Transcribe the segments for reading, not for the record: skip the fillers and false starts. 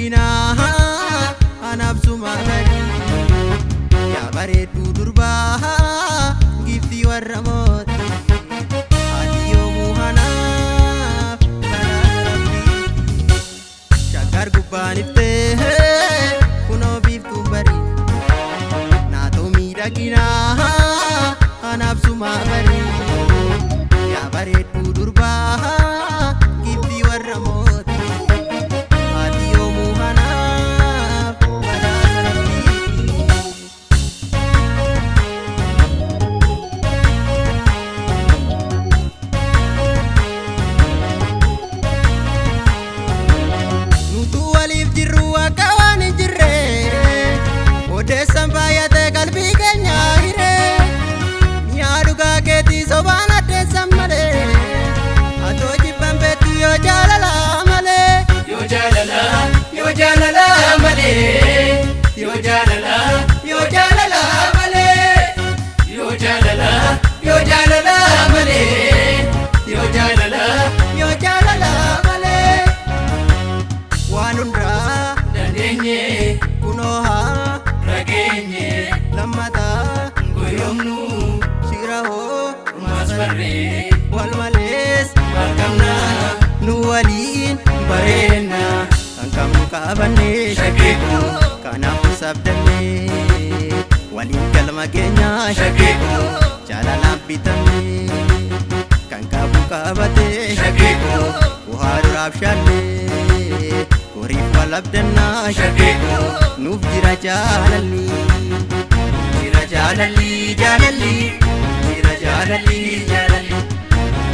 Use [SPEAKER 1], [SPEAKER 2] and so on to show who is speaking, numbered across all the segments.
[SPEAKER 1] miidhaginaa anaaf suma barii yaa bareedduu durbaa giiftii warra mootii ati yoomuu anaaf badhaasa rabbiiti shaggar gubbaan iftee kunoo biiftuun barii naatoo miidhaginaa anaaf suma barii yaa bareedduu durbaa giiftii warra mootii ati yoomuu anaaf badhaasa rabbiiti. Nutu waliif jirru akka waan hin jirre odeessan baay'ate qalbii keenya hiree mi'aa dhugaa keetii sobaan addeessan malee atoo jibban beektu yoo jaalala malee.
[SPEAKER 2] Yoo jaalala, yoo jaalala malee, yoo jaalala, yoo jaalala malee, yoo jaalala, yoo jaalala malee, yoo jaalala,
[SPEAKER 1] Yoo jaalala malee waan hundaa
[SPEAKER 2] dandeenye
[SPEAKER 1] kunoo haa
[SPEAKER 2] rageenye
[SPEAKER 1] lammataa
[SPEAKER 2] goyoomnu
[SPEAKER 1] shira hoo
[SPEAKER 2] maas barree
[SPEAKER 1] wal malees
[SPEAKER 2] maal qabnaa
[SPEAKER 1] nu waliin
[SPEAKER 2] bareenna
[SPEAKER 1] kan qabnu qabannee
[SPEAKER 2] shageeku
[SPEAKER 1] kanaaf sabdannee waliin galma keenya
[SPEAKER 2] shageeku
[SPEAKER 1] jaalalaan bitamnee kan qabu qabatee
[SPEAKER 2] shageeku
[SPEAKER 1] bu'aa duraaf shaallee horiif wal abdannaa
[SPEAKER 2] shageeku
[SPEAKER 1] nuuf jira jaalalli
[SPEAKER 2] jira jaalalli jaalalli jira jaalalli jaalalli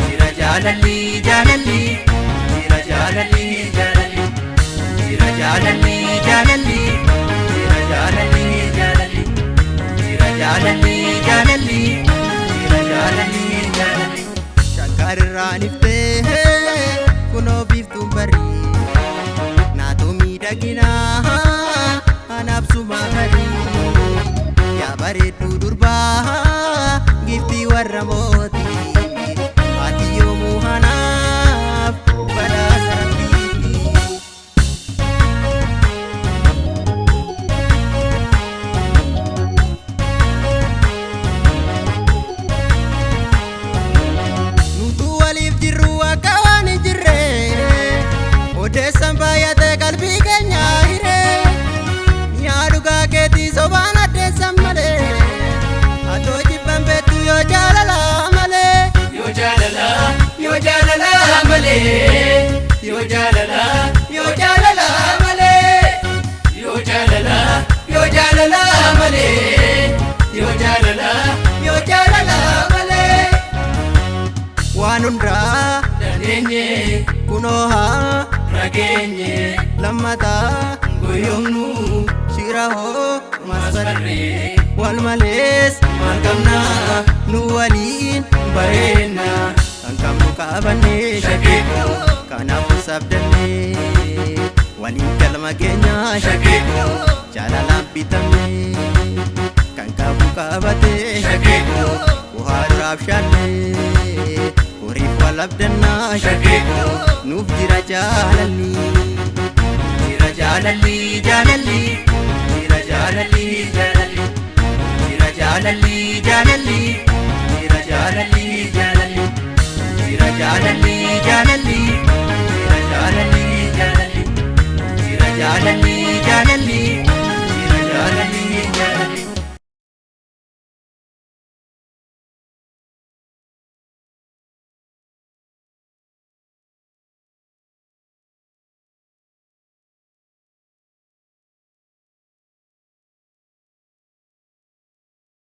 [SPEAKER 2] jira jaalalli jaalalli jira jaalalli jaalalli jira jaalalli jaalalli jira jaalalli jaalalli jira jaalalli jaalalli jira jaalalli jaalalli.
[SPEAKER 1] Shaggar irraan iftee kunoo biiftuun barii naatoo miidhaginaa anaaf suma barii yaa bareedduu durbaa giiftii warra mootii ati yoomuu anaaf badhaasa rabbiiti. Nutu waliif jirru akka waan hin jirre odeessan baay'ate qalbii keenya hiree mi'aa dhugaa keetii sobaan addeessan malee atoo jibban beektu yoo jaalala malee.
[SPEAKER 2] Yoo jaalala, yoo jaalala malee, yoo jaalala, yoo jaalala malee, yoo jaalala, yoo jaalala malee, yoo jaalala,
[SPEAKER 1] Yoo jaalala malee waan hundaa
[SPEAKER 2] dandeenye
[SPEAKER 1] kunoo haa
[SPEAKER 2] rageenye
[SPEAKER 1] lammataa
[SPEAKER 2] goyoomnu
[SPEAKER 1] shira hoo
[SPEAKER 2] maas barree
[SPEAKER 1] wal malees
[SPEAKER 2] maal qabnaa
[SPEAKER 1] nu waliin
[SPEAKER 2] bareenna
[SPEAKER 1] kan qabnu qabannee
[SPEAKER 2] shageeku
[SPEAKER 1] kanaaf sabdannee waliin galma keenya
[SPEAKER 2] shageeku
[SPEAKER 1] jaalalaan bitamnee kan qabu qabatee
[SPEAKER 2] shageeku
[SPEAKER 1] bu'aa duraaf shaallee horiif wal abdannaa
[SPEAKER 2] shageeku
[SPEAKER 1] nuuf jira jaalalli
[SPEAKER 2] jira jaalalli jaalalli jira jaalalli jaalalli jira jaalalli jaalalli jira jaalalli jaalalli jira jaalalli jaalalli.